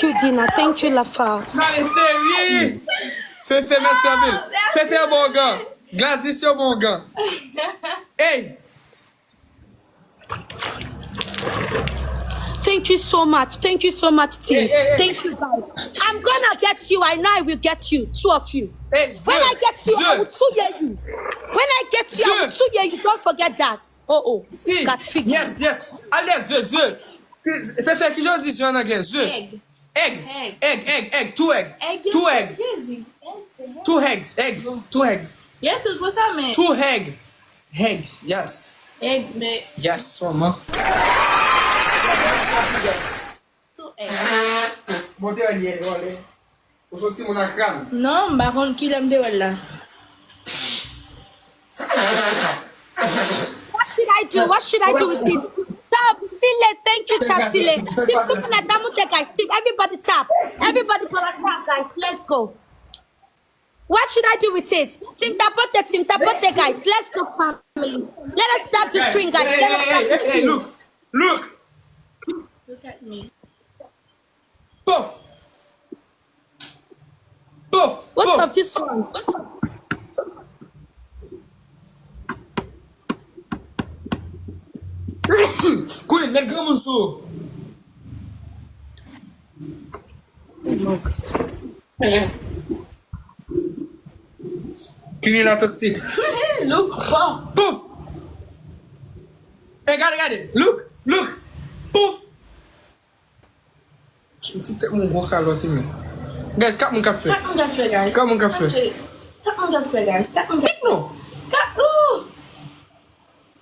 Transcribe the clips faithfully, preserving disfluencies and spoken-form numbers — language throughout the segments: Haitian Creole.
Thank you, Dina. Thank you, Lafa. Male cheri. Fefe, mèsi anpil. Fefe, bon gan. Gladys, yo, bon gan. Hey. Thank you so much. Thank you so much, team. Hey, hey, hey. Thank you, guys. I'm gonna get you. I know I will get you. Two of you. Hey, when I get you, I will two year you. When I get you, I will two year you. Don't forget that. Oh, oh. Si. Gat figi. Yes, yes. Alè, ze, ze. Ki- Fefe, ki jan w di ze an anglè? Ze. Egg. Egg. Egg. Egg, egg, egg. Two egg. Egg, two egg. Jezi. Egg, se egg. Two eggs, eggs. Bon. Two eggs. Ye tout gwo sa, men. Two egg. Eggs, yes. Egg, men. Yes, manman. Two egg. Bon, te wè l yè, vòlè. Ou se yon timoun ak kran. Non, m pa konn kilè m te wè l la. What should I do? What should I do with it? Tab Sile, thank you, Tab Sile. Team, tout moun la, ta monte, guys. Team, everybody tap. Everybody put a tap, guys. Let's go. What should I do with it? Team, tapote, team, tapote, guys. Let's go, family. Let us tap the screen, guys. Let us tap the screen. Hey, hey, hey, hey, look. Look. Look at me. Pouf! Pouf! What's up, this one? Queen, met granmoun sou ou. Queen la toxic. Look, bon. Pouf! Hey, gade, gade. Look, look. Pouf! Ti tèt moun gwo kalòt, men. Guys, kat moun k ap fè? Kat moun k ap fè, guys. Kat moun k ap fè? Kat moun k ap fè, guys. Kat moun k ap fè. Kat non. Kat, oh!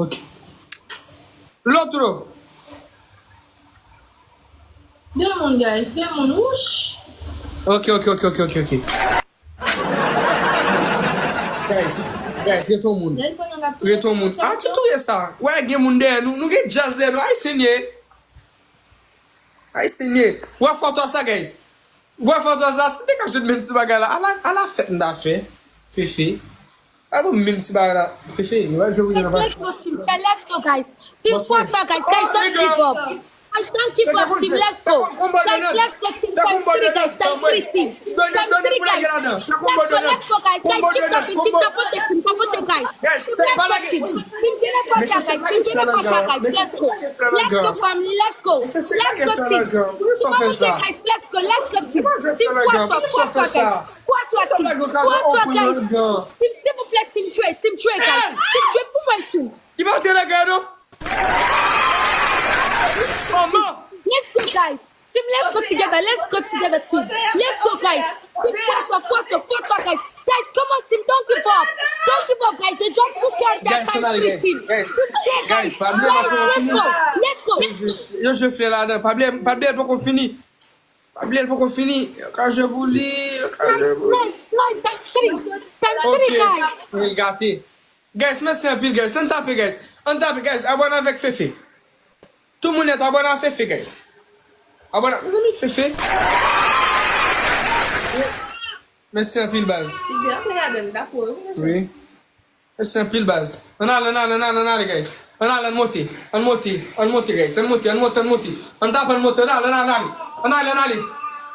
Ok. Lòt ou. De moun, guys. De moun. Wouch. Ok, ok, ok, ok, ok, ok. Guys, guys, gen ton moun. Gen ton moun. Ah, ki touye sa? Wè, gen moun dèyè nou. Nou gen djaz dèyè nou. Ay, Senyè. Ay, Senyè. Wè foto sa, guys. Wè foto sa. Si te ka jwenn menm ti bagay la. Ala, ala fèt m ta fè. Fefe. A bon, menm ti bagay la. Fefe, nou va jwe nan. Let's go, team. Let's go, guys. Team, four, five, guys. Guys, don't give up. Guys, don't give up, team. Let's go. Guys, let's go, team. Times three, guys. Times three, team. Times three, guys. Let's go, let's go, guys. Guys, keep tapping, team. Tapote, guys. Team, let's go, team. Team, get up, guys. Team, get up, guys. Let's go. Let's go, family. Let's go. Let's go, team. Team, tapote, guys. Let's go. Let's go, team. Team, four, five, guys. Four, five, guys. Four, five, guys. Team, silvouplè, team, tchwe, team, tchwe, guys. Team, tchwe pou mwen, team. Li pa te lè gade non. Manman. Let's go, guys. Team, let's go together. Let's go together, team. Let's go, guys. Team, foto, foto, foto, guys. Guys, come on, team. Don't give up. Don't give up, guys. The job took care of that. Guys, ann ale, guys. Guys, guys, pa bliye, pa bliye, let's go. Let's go. Yo jwe fè ladan. Pa bliye, pa bliye, poko fini. Pa bliye, l poko fini. Yo ka jwe pou li, yo ka jwe pou li. Times three, times three, guys. Li gate. Guys, mèsi anpil, guys. Ann tape, guys. Ann tape, guys. Abòne avèk Fefe. Tout moun nèt, abòne a Fefe, guys. Abòne, mezanmi, Fefe. Mèsi anpil, baz. Wi. Mèsi anpil, baz. Ann ale, ann ale, ann ale, ann ale, guys. Ann ale, ann monte. Ann monte. Ann monte, guys. Ann monte, ann monte, ann monte. Ann tape, ann monte. Ann ale, ann ale, ann ale. Ann ale, ann ale.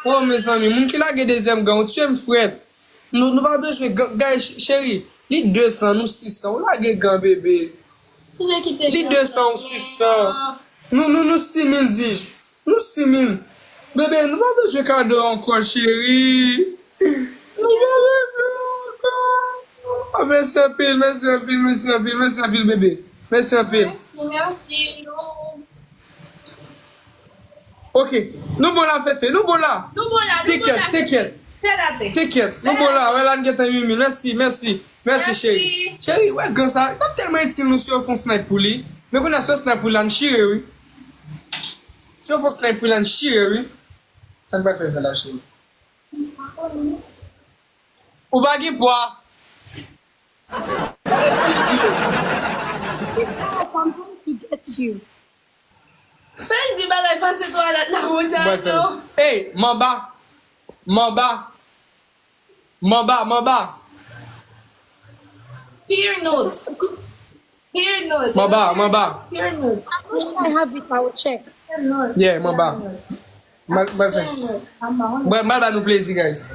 Oh, mezanmi, moun ki lage dezyèm gan, ou tye m, frèt. Nou, nou pa bezwen gan, guys, ch-, cheri. Li de san, nou sis san. Ou lage gan, bebe. Li de san, ou sis san. Nou, nou, nou sis mil, di. Nou sis mil. Bebe, nou pa bezwen kado ankò, cheri. Nou pa bezwen ankò. Ah, mèsi anpil, mèsi anpil, mèsi anpil, mèsi anpil, bebe. Mèsi anpil. Mèsi, mèsi. Ok. Nou bon la, Fefe. Nou bon la. Nou bon la, nou bon la, Fefe. Tekyèt, tekyèt. Tekyèt. Nou bon la. Wè la, n gentan uit mil. Mèsi, mèsi. Mèsi, cheri. Cheri, wè gan sa, t ap tèlman itil nou si yo fè yon snipe pou li. Men kounye a si yo snipe pou li la, n chire, wi. Si yo fè yon snipe pou li la, n chire, wi. Sa n pral fè la, cheri? Ou pa gen pwa. I'm going to get you. Fè l di bagay pase twalèt la, mon dja non. Hey, manba. Manba. Manba, manba. Peer note. Peer note. Manba, manba. Peer note. I have it, I will check. Peer note. Yeah, manba. M al, m al fè. M al, m al ba nou plezi, guys.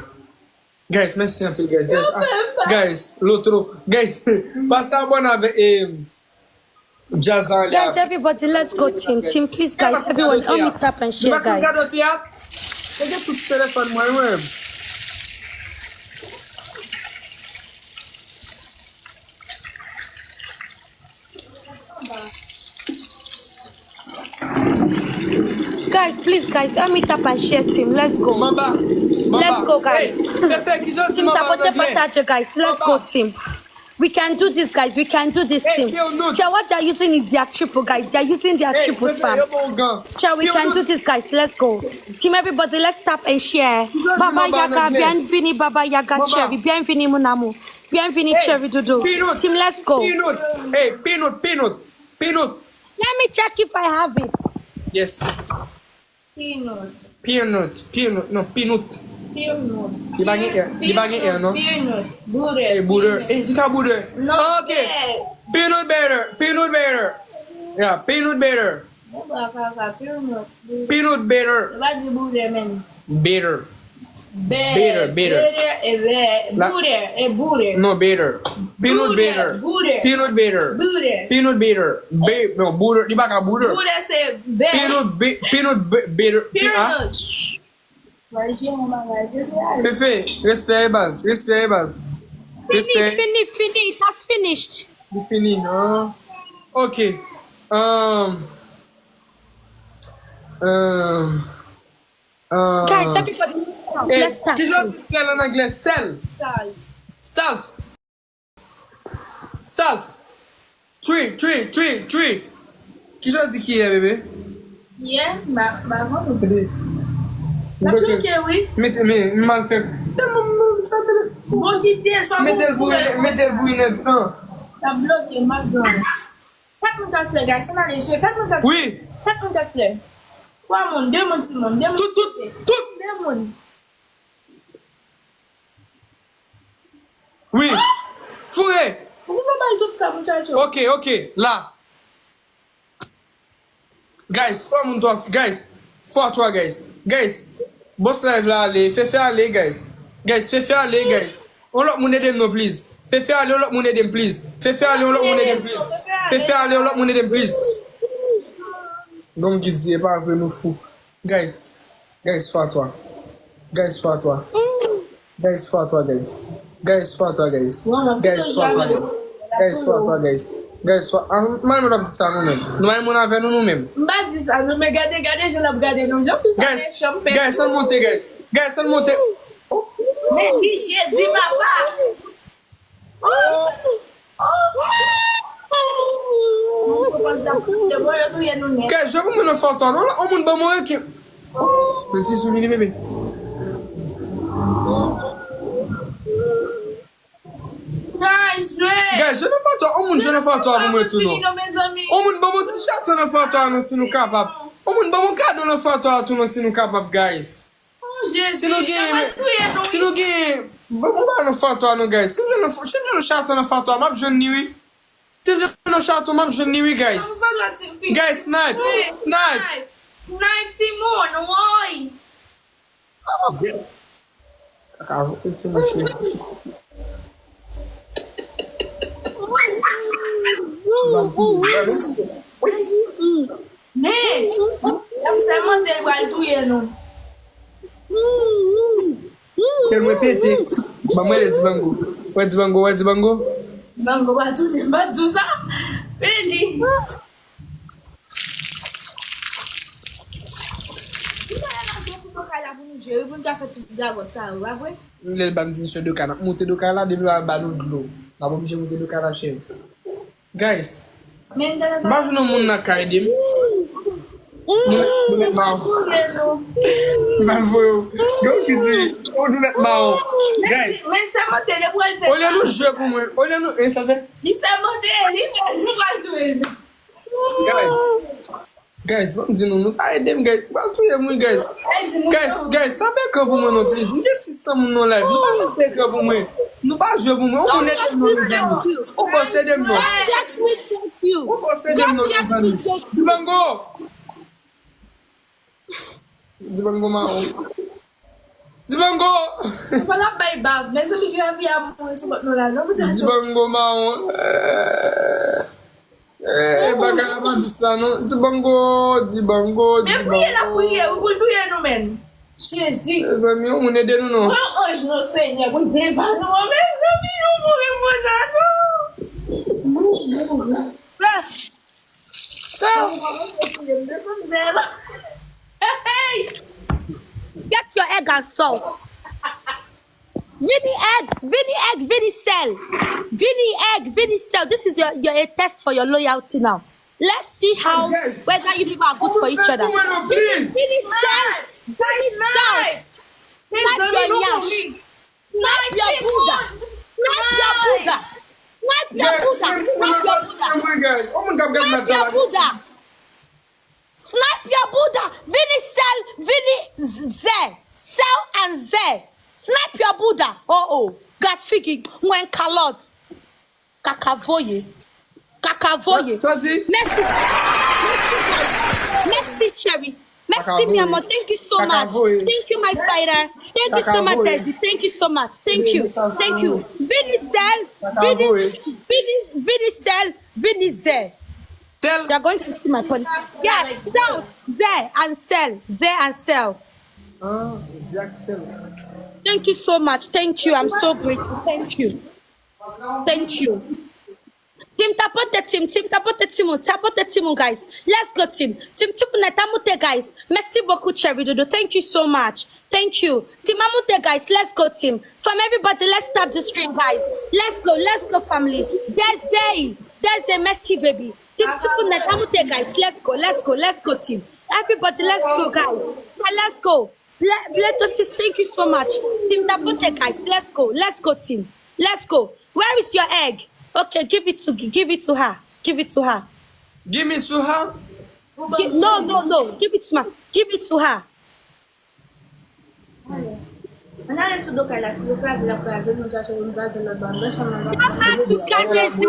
Guys, mèsi anpil, guys. Guys, ah, guys, lotro. Guys, pase abòne avèk, eh, Jazz la, guys, everybody, let's go, team. Team, please, guys, everyone, help me tap and share, guys. Mwen pa konn gade teyat. Mwen gen tout telefòn mwen, mwen. Guys, please, guys, help me tap and share, team. Let's go. Let's go, guys. Team, tapote pataje, guys. Let's go, team. We can do this, guys. We can do this, team. Chair, what they're using is their triple, guys. They're using their triple spams. Chair, we can do this, guys. Let's go. Team, everybody, let's tap and share. Baba Yaga, bienvenue, Baba Yaga, Cherry, bienvenue, mon amour. Bienvenue, Cherry Doudou. Team, let's go. Peanut. Hey, Peanut, Peanut, Peanut. Let me check if I have it. Yes. Peanut. Peanut, Peanut, non, Peanut. Peanut. Li pa gen R, li pa gen R, non. Peanut, butter. Eh, butter. Eh, li ka butter. Ah, ok. Peanut butter, peanut butter. Yeah, peanut butter. Peanut butter. Peanut butter. Yo pa di butter menm. Butter. Bitter, bitter. Bitter e bè, butter e butter. Non, bitter. Peanut bitter. Peanut bitter. Peanut bitter. Be, non, butter. Li pa ka butter. Butter se bè. Peanut bi-, peanut bi-, bitter. Peanut. Fefe, respè e baz, respè e baz. Fini, fini, fini, it has finished. Li fini, non? Ok. Um, um, Guys, everybody, let's start. Kijan se sèl an anglè? Sèl. Salt. Salt. Salt. Three, three, three, three. Kijan di ki yè, bebe? Yè, ba, ba, bon. Bebe. L ap bloke, wi. Mete, men, m mal fè. Tèlman m, m, sa telefòn. Bon, kite, sa bon. Mete l pou, mete l pou inèdtan. L ap bloke, m ap grann. Kat moun k ap fè, guys, ann ale jwe. Kat moun k ap fè. Wi. Kat moun k ap fè. Twa moun, de moun, timoun, de moun. Tout, tout, tout. De moun. Wi. Foure. Ou fè bay tout sa, muchacho. Ok, ok, la. Guys, twa moun, twa, guys. Fwa twa, guys. Guys, boss live la ale. Fefe ale, guys. Guys, Fefe ale, guys. On lòt moun ede m non, please. Fefe ale, on lòt moun ede m, please. Fefe ale, on lòt moun ede m, please. Fefe ale, on lòt moun ede m, please. Gonm ki di, e pa vre, nou fou. Guys, guys, fwa twa. Guys, fwa twa. Guys, fwa twa, guys. Guys, fwa twa, guys. Guys, fwa twa, guys. Guys, fwa twa, guys. Guys, fwa, ah, m pa renmen lè w ap di sa, nou menm. Nou pa renmen avè nou, nou menm. M pa di sa, non, men gade, gade jan l ap gade nou. Jan fi sa mechan, m pè. Guys, ann monte, guys. Guys, ann monte. Men di Jezi, papa. Guys, jwe pou mwen nan fwa twa, non? On moun ban mwen ki. Men ti sou li, li bebe. Guys, jwe. Guys, jwe nan fwa twa, on moun jwe nan fwa twa pou mwen tou, non? On moun ban mwen ti chato nan fwa twa, non, si nou kapab. On moun ban mwen kado nan fwa twa tou, non, si nou kapab, guys. Oh, Jezi, si nou genyen, si nou genyen, bon, bon, ba nou fwa twa nou, guys. Si m jwenn yon, si m jwenn yon chato nan fwa twa, m ap jwenn li, wi. Si m jwenn yon chato, m ap jwenn li, wi, guys. Guys, snipe, snipe. Snipe, timoun, woy. Kaka, se mesye. Men, y ap sèmante, l pral touye nou. Kè mwen pete. Ban mwen le Dibango. Wè Dibango, wè Dibango. Dibango pa touye, m pa di w sa. Vini. Nou pa nan zon pou nou kay la pou nou jere, pou nou ka fè tout gagòt sa yo, pa vre? Nou lè l ban misyon de kay, n ap monte de kay la, depi l ba nou dlo. N ap oblije monte de kay la, cheri. Guys, m pa jwenn yon moun nan kay ede m. Nou mèt, nou mèt mawon. M pa voye w. Yo ki di, oh, nou mèt mawon. Guys, olye nou jwe pou mwen, olye nou, e sa fè? Li sèmante, li fè, nou pral touye nou. Guys, guys, ban m di nou, nou ta ede m, guys. Nou pral touye m, wi, guys. Guys, guys, tape ekran pou mwen, non, please. Nou gen sis san moun nan live. Nou pa tape ekran pou mwen. Nou pa jwe pou mwen. On moun ede m, non, mezanmi. On bòs ede m, non. On bòs ede m, non, mezanmi. Dibango! Dibango mawon. Dibango! Ou pa la bay bav, mezanmi, gravi a mouri sou kont nou la, non, pou Dibango mawon. Eh, eh, bagay la pa dous la, non. Dibango, Dibango, Dibango. Men priye la priye, ou pou l touye nou menm. Jezi. Mezanmi, yon moun ede nou, non. Pran anj nou, Senyè, pou l vin pa nou, mezanmi, nou mouri pou sa, non. Nou mouri. Get your egg and salt. Vini egg, vini egg, vini sel. Vini egg, vini sel. This is your, your a test for your loyalty now. Let's see how, whether you people are good for each other. Vini sel, vini salt. Snipe your nyash. Snipe your Buddha. Snipe your Buddha. Snipe your Buddha. Snipe your Buddha. Snipe your Buddha. Vini sel, vini z-, zè. Sel and zè. Snipe your Buddha. Oh, oh. Gad figi mwen kalòt. Kaka voye. Kaka voye. Sa di? Mèsi. Mèsi, Cherry. Mèsi, mi amor. Thank you so much. Thank you, my fighter. Thank you so much, Desi. Thank you so much. Thank you. Thank you. Vini sel. Vini, vini, vini sel. Vini zè. Sel. You're going to see my point. Yeah, sel. Zè and sel. Zè and sel. Ah, zè ak sel. Thank you so much. Thank you. I'm so grateful. Thank you. Thank you. Team tapote, team, team tapote, team, tapote, team, guys. Let's go, team. Team, team, net, tamoute, guys. Merci beaucoup, Cherry Doudou. Thank you so much. Thank you. Team, amoute, guys. Let's go, team. From everybody, let's tap the screen, guys. Let's go, let's go, family. Dezey, Dezey, merci, baby. Team, team, net, tamoute, guys. Let's go, let's go, let's go, team. Everybody, let's go, guys. Yeah, let's go. Le, Bletosis, thank you so much. Team tapote, guys. Let's go. Let's go, team. Let's go. Where is your egg? Okay, give it to, give it to her. Give it to her. Give me to her? Gi-, no, no, no. Give it to her. Give it to her. Ann ale sou do kay la, si se kraze l ap kraze, nou chache pou n kraze lòt bò. Kraze zè.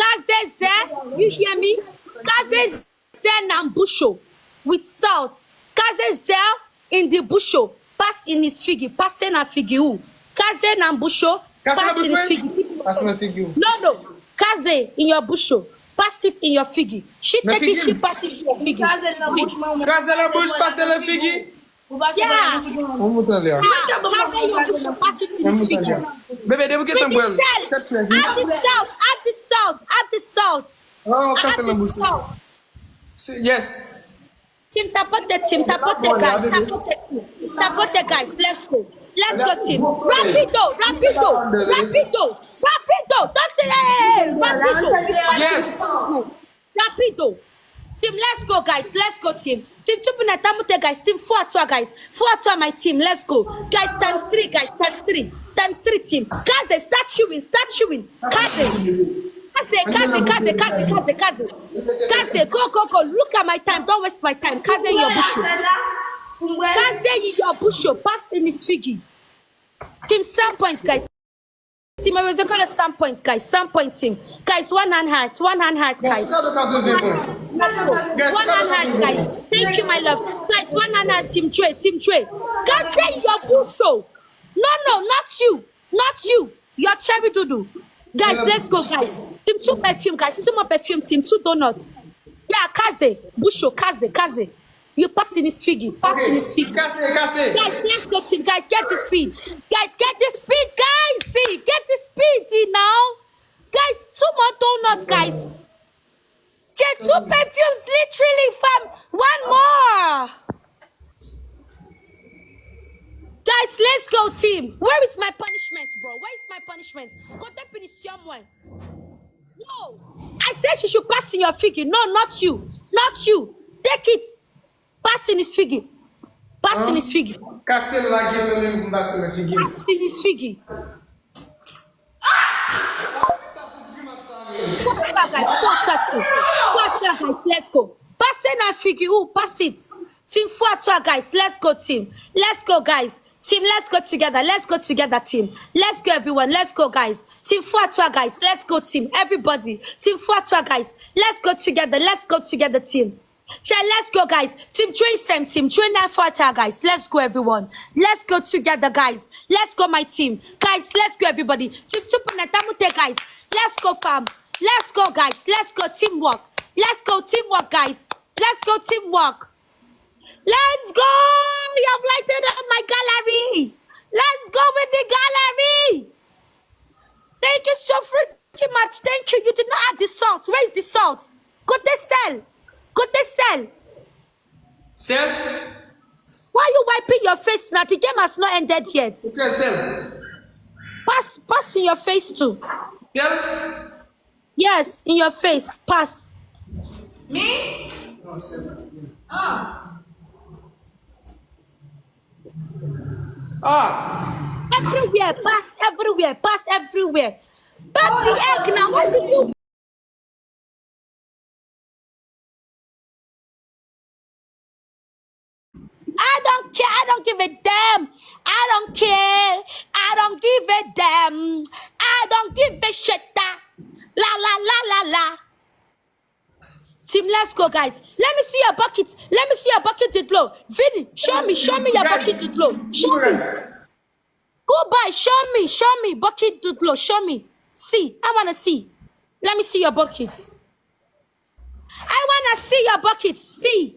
Kraze zè. You hear me? Kraze zè nan bouch ou. With salt. Kraze zè in the bouch ou. Pass in his figi. Pase nan figi ou. Kraze nan bouch ou. Pass in his figi. Pase nan figi ou. No, no. Kraze in your bouch ou. Pass it in your figi. She take it, she pass it in your figi. Kraze nan bouch, pase nan figi. Yeah. Mwen moutre li a. Kraze in your bouch ou, pass it in his figi. Bebe, depi w gentan bwè l. Add the salt, add the salt, add the salt. Oh, kraze nan bouch ou. Yes. Team tapote, team tapote, guys. Tapote, team. Tapote, guys. Let's go. Let's go, team. Rapido, rapido, rapido, rapido. Don't say, hey, hey, hey, rapido. Yes. Rapido. Team, let's go, guys. Let's go, team. Team, tu peux net tamoute, guys. Team, fou à toi, guys. Fou à toi, my team. Let's go. Guys, times three, guys. Times three. Times three, team. Kaze, start chewing, start chewing. Kaze. Kaze, Kaze, Kaze, Kaze, Kaze, Kaze. Kaze, go, go, go. Look at my time. Don't waste my time. Kaze in your bush. Kaze in your bush. Pass in his figi. Team, some points, guys. Team, I was gonna some points, guys. Some point, team. Guys, one hand heart, one hand heart, guys. One hand heart, guys. Thank you, my love. Guys, one hand heart, team Dre, team Dre. Kaze in your bush. No, no, not you. Not you. Your Cherry Doudou. Guys, let's go, guys. Team two perfume, guys. Two more perfume, team two donut. Yeah, Kaze. Bouch ou, Kaze, Kaze. You pass in his figi. Pass in his figi. Kaze, Kaze. Guys, let's go, team. Guys, get the speed. Guys, get the speed, guys. See, get the speed, you know. Guys, two more donuts, guys. J two perfumes, literally, fam. One more. Guys, let's go, team. Where is my punishment, bro? Where is my punishment? Kote pinisyon mwen? No. I said she should pass in your figi. No, not you. Not you. Take it. Pass in his figi. Pass in his figi. Kase l lage nan men m pou m pase nan figi m. Pass in his figi. Fou à toi, guys. Fou à toi, team. Fou à toi, guys. Let's go. Pase nan figi ou, pass it. Team, fou à toi, guys. Let's go, team. Let's go, guys. Team, let's go together. Let's go together, team. Let's go, everyone. Let's go, guys. Team, fou à toi, guys. Let's go, team. Everybody. Team, fou à toi, guys. Let's go together. Let's go together, team. Che, let's go, guys. Team Joy Sam, Team Joy Nafata, guys. Let's go, everyone. Let's go together, guys. Let's go, my team. Guys, let's go, everybody. Team Tupuneta Mute, guys. Let's go, fam. Let's go, guys. Let's go, teamwork. Let's go, teamwork, guys. Let's go, teamwork. Let's go! You have lighted up my gallery. Let's go with the gallery. Thank you so freaking much. Thank you. You did not add the salt. Where is the salt? Kote sèl? Kote sèl? Sèl? Why you wiping your face now? The game has not ended yet. Sèl, sèl. Pass, pass in your face too. Sèl? Yes, in your face. Pass. Me? Ah. Ah. Everywhere, pass everywhere, pass everywhere. But the egg now, what did you I don't care, I don't give a damn. I don't care, I don't give a damn. I don't give a shit. La la la la la. Team, let's go, guys. Let me see your bucket. Let me see your bucket de dlo. Vini, show me, show me your bucket de dlo. Show me. Goodbye, show me, show me bucket de dlo. Show me. See, I wanna see. Let me see your bucket. I wanna see your bucket. See.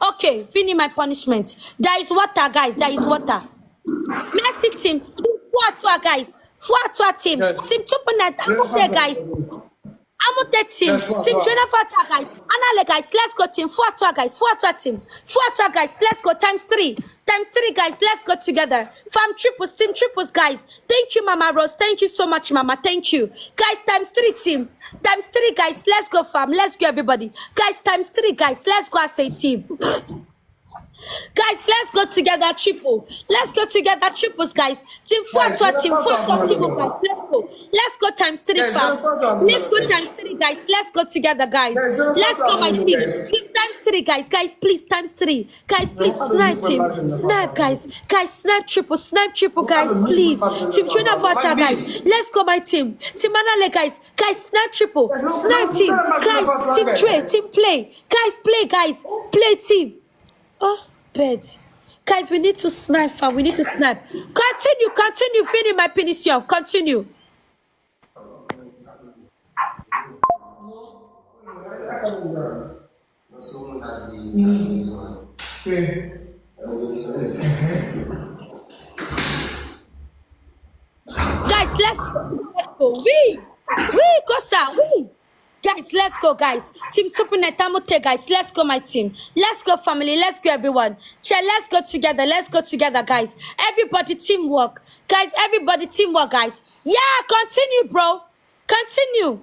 Okay, fini my punishment. There is water, guys. There is water. Merci, team. Fwa twa, guys. Fwa twa, team. Team Tupuneta, amoute, guys. Amoute, team. Team Jennifer, guys. Anale, guys. Let's go, team. Fwa twa, guys. Fwa twa, team. Fwa twa, guys. Let's go. Times three. Times three, guys. Let's go together. Fam Triples, Team Triples, guys. Thank you, Mama Rose. Thank you so much, Mama. Thank you. Guys, times three, team. Times three, guys. Let's go, fam. Let's go, everybody. Guys, times three, guys. Let's go, I say, team. Guys, let's go together, triple. Let's go together, triples, guys. Team four to a team, four to a team, guys. Let's go. Let's go times three, fam. Let's go times three, guys. Let's go together, guys. Let's go, my team. Team times three, guys. Guys, please, times three. Guys, please, snipe, team. Snipe, guys. Guys, snipe triple, snipe triple, guys, please. Team Trina Vota, guys. Let's go, my team. Team Anale, guys. Guys, snipe triple. Snipe, team. Guys, team Trey, team play. Guys, play, guys. Play, team. Oh, bad. Guys, we need to snipe, fam. We need to snipe. Continue, continue. Fini my punition. Continue. Guys, let's, let's go. Wi, wi, konsa, wi. Guys, let's go, guys. Team Tupuneta Amoute, guys. Let's go, my team. Let's go, family. Let's go, everyone. Che, let's go together. Let's go together, guys. Everybody, teamwork. Guys, everybody, teamwork, guys. Yeah, continue, bro. Continue.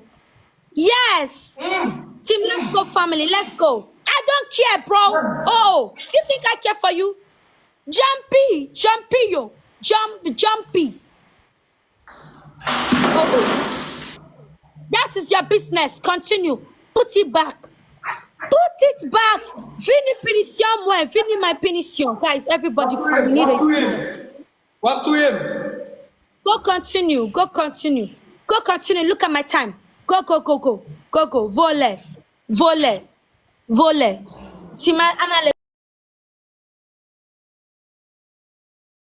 Yes. Team, let's go, family. Let's go. I don't care, bro. Oh, you think I care for you? Jumpy, jumpy, yo. Jump, jumpy. Oh, oh. That is your business. Continue. Put it back. Put it back. Vini pinition mwen. Vini my pinition. Guys, everybody, we need it. W ap touye m. Go continue. Go continue. Go continue. Look at my time. Go, go, go, go. Go, go. Vole. Vole. Vole. Team Anale.